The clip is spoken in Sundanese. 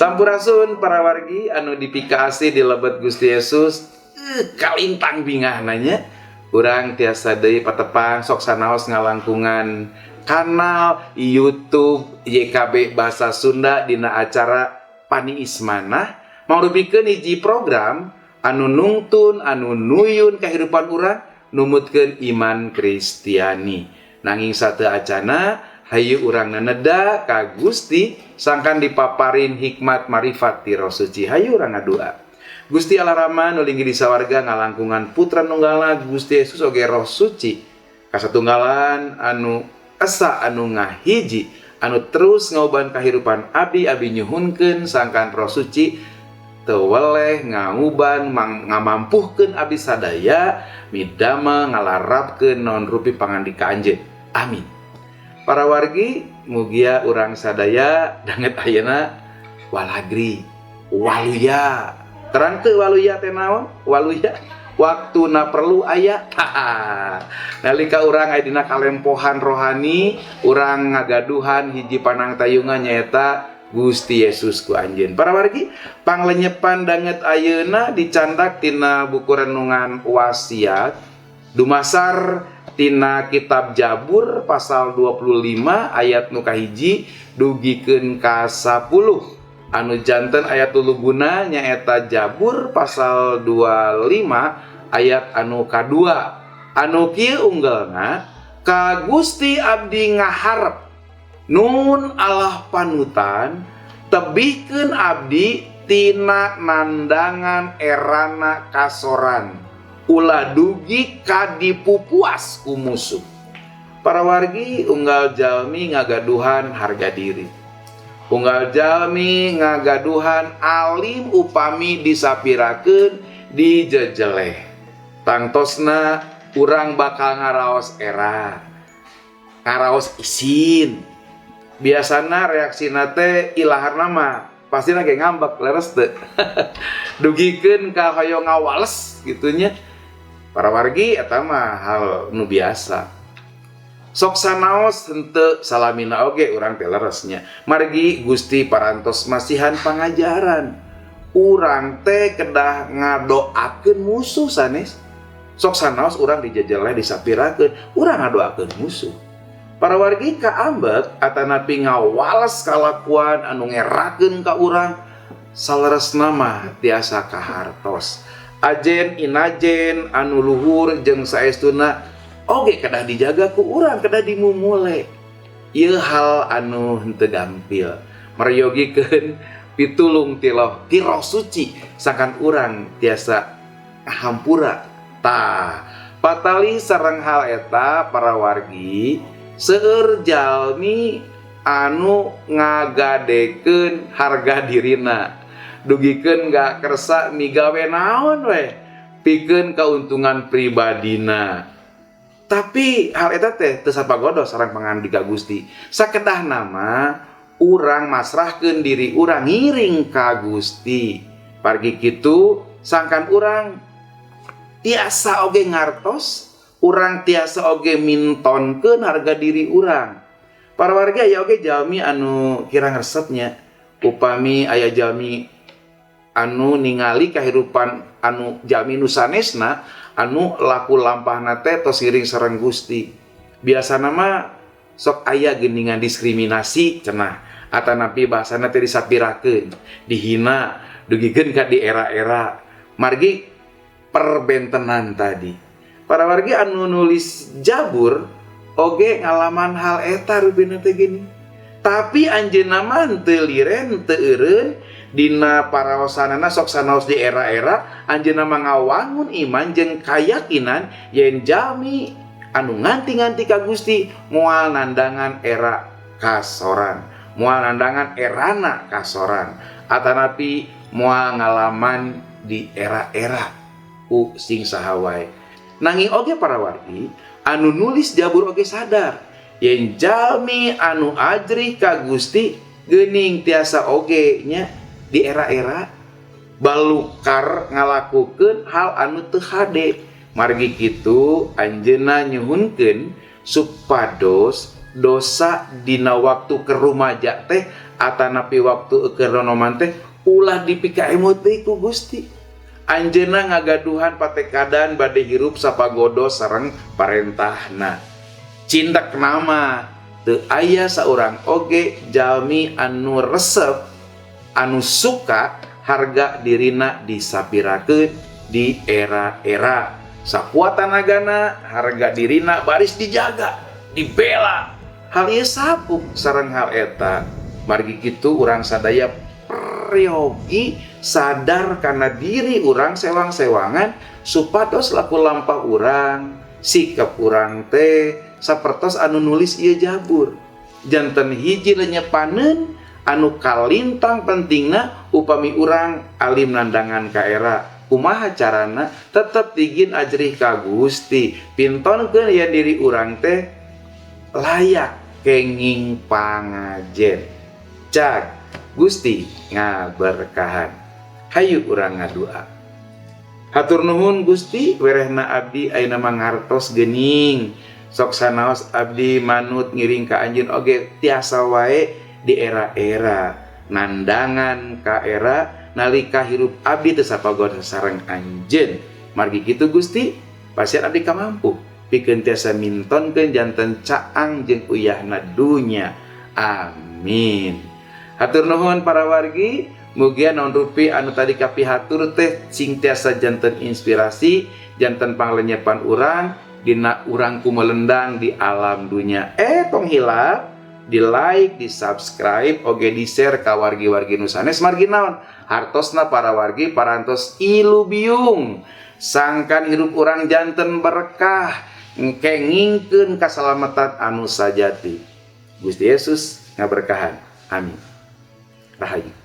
Sampurasun para wargi anu dipikaasih di lebet Gusti Yesus. Kalintang bingahna nya. Urang tiasa deui patepang, sok sanaos ngalangkungan kanal YouTube YKB Bahasa Sunda dina acara Paniis Manah, mangrupikeun hiji program anu nungtun, anu nuyun kehidupan urang numutkeun iman Kristiani. Nanging sateuacana, hayu urang naneda ka Gusti sangkan dipaparin hikmat marifat ti Roh Suci. Hayu urang ngadua. Gusti Allah Rama nu linggih di sawarga, ngalangkungan Putra nunggalna Gusti Yesus oge Roh Suci kasatunggalan anu esa, anu ngahiji, anu terus ngauban kahirupan abdi, abdi nyuhunkeun sangkan Roh Suci teu weleh ngauban ngamampuhkeun abdi sadaya midamel ngalarapkeun naon rupi pangandika Anjeun. Amin. Para wargi, mugia urang sadaya danget ayeuna walagri waluya. Terang teu waluya teh naon? Waluya waktuna perlu aya. Nalika urang aya dina kalempohan rohani, urang ngagaduhan hiji panangtayungan, nyaeta Gusti Yesus ku anjeun. Para wargi, panglenyepan danget ayeuna dicandak tina buku renungan Wasiat, dumasar tina kitab Jabur pasal 25 ayat nu kahiji dugikeun ka 10, anu janten ayat luluguna nyaeta Jabur pasal 25 ayat anu kadua, anu kieu unggelna: "Ka Gusti abdi ngaharep, nun Allah panutan, tebihkeun abdi tina nandangan erana kasoran, ulah dugi kadipupuas ku musuh." Para wargi, unggal jalmi ngagaduhan harga diri, unggal jalmi ngagaduhan alim upami disapirakeun, dijejeleh, tangtosna urang bakal ngaraos era, ngaraos isin. Biasana reaksi teh ilaharna mah pasti lagi ngambek, leres teu? Dugikeun ka hoyong ngawales gitu nya. Para wargi, eta mah hal nu biasa. Sok sanaos henteu salamina oge urang teh leresnya, margi Gusti parantos masihan pangajaran urang teh kedah ngadoakeun musuh sanes. Sok sanaos urang dijajaleh, disapirakeun, urang ngadoakeun musuh. Para wargi, kaambek atanapi ngawales kalakuan anu ngerakeun ka urang saleresna mah tiasa kahartos. Ajen inajen anu luhur jeung saestuna oge kedah dijaga ku urang, kedah dimumule. Ieu hal anu henteu gampil, meryogikeun pitulung ti Roh Suci sangkan urang tiasa hampura. Tah, patali sareng hal eta, para wargi, seueur jalmi anu ngagadekeun harga dirina dugikeun gak kersa migawe naon we pikeun keuntungan pribadina. Tapi hal eta teh teu sapagodos sareng pangandika Gusti. Sakedahna mah urang masrahkeun diri urang ngiring ka Gusti. Pargi kitu sangkan urang tiasa oge ngartos, urang tiasa oge mintonkeun harga diri urang. Para warga, aya oge jalmi anu kirang resepnya upami aya jalmi anu ningali kahirupan anu jalmi nu sanesna, anu laku lampahna teh tos ngiring sareng Gusti. Biasana mah sok aya geuningan diskriminasi cenah, atanapi bahasana teh disapirakeun, dihina, dugikeun ka di era-era margi perbentenan tadi. Para wargi, anu nulis Jabur oge ngalaman hal eta rupina teh gini, tapi anjeunna mah teu liren, teu eureun dina paraosanana. Sok sanaos di era-era, anjeunna mah ngawangun iman jeung kayakinan yen jalmi anu nganti-nganti ka Gusti moal nandangan era kasoran, moal nandangan erana kasoran, atanapi moal ngalaman di era-era ku sing saha wae. Nanging oge, para wargi, anu nulis Jabur oge sadar yen jalmi anu ajrih ka Gusti geuning tiasa oge nya di era-era balukar ngalakukeun hal anu teu hade. Margi kitu anjeunna nyuhunkeun supados Dosa dina waktu keur rumaja teh atanapi waktu keur nonoman teh ulah dipikaemut deui ku Gusti. Anjeunna ngagaduhan patekadan bade hirup sapagodos sareng parentahna. Cindak nama teu aya saurang oge jalmi anu resep, anu suka harga dirina disapirakeun di era-era. Sakuat tanagana harga dirina baris dijaga, dibela. Hal ieu sapuk sareng hal eta. Margi kitu urang sadaya peryogi sadar kana diri urang sewang-sewangan supados laku lampah urang, sikap urang teh sapertos anu nulis ieu Jabur. Janten hiji lenyepaneun anu kalintang pentingna upami urang alim nandangan ka era. Kumaha carana? Tetep tigin ajrih ka Gusti. Pintonkeun yen diri urang teh layak kenging pangajen. Cag Gusti ngaberkahan. Hayu urang ngadua. Hatur nuhun Gusti, werehna abdi ayeuna mangartos geuning. Sok sanaos abdi manut ngiring ka anjeun oge tiasa wae di era-era nandangan ka era nalika hirup abdi teu sapagodos sareng anjeun. Margi kitu Gusti, pasian abdi kamampu pikeun tiasa mintonkeun janten caang jeung uyahna dunya. Amin. Hatur nuhun para wargi, mugia naon rupi anu tadi kapihatur teh sing tiasa janten inspirasi, janten panglenyepan urang dina urang kumelendang di alam dunya. Tong hilap di like, di subscribe, oge di share ka wargi-wargi nu sanes. Margi naon? Hartosna para wargi parantos ilubiung sangkan hirup urang janten berkah, kengingkeun kasalamatan anu sajati. Gusti Yesus ngaberkahan. Amin. Rahayu.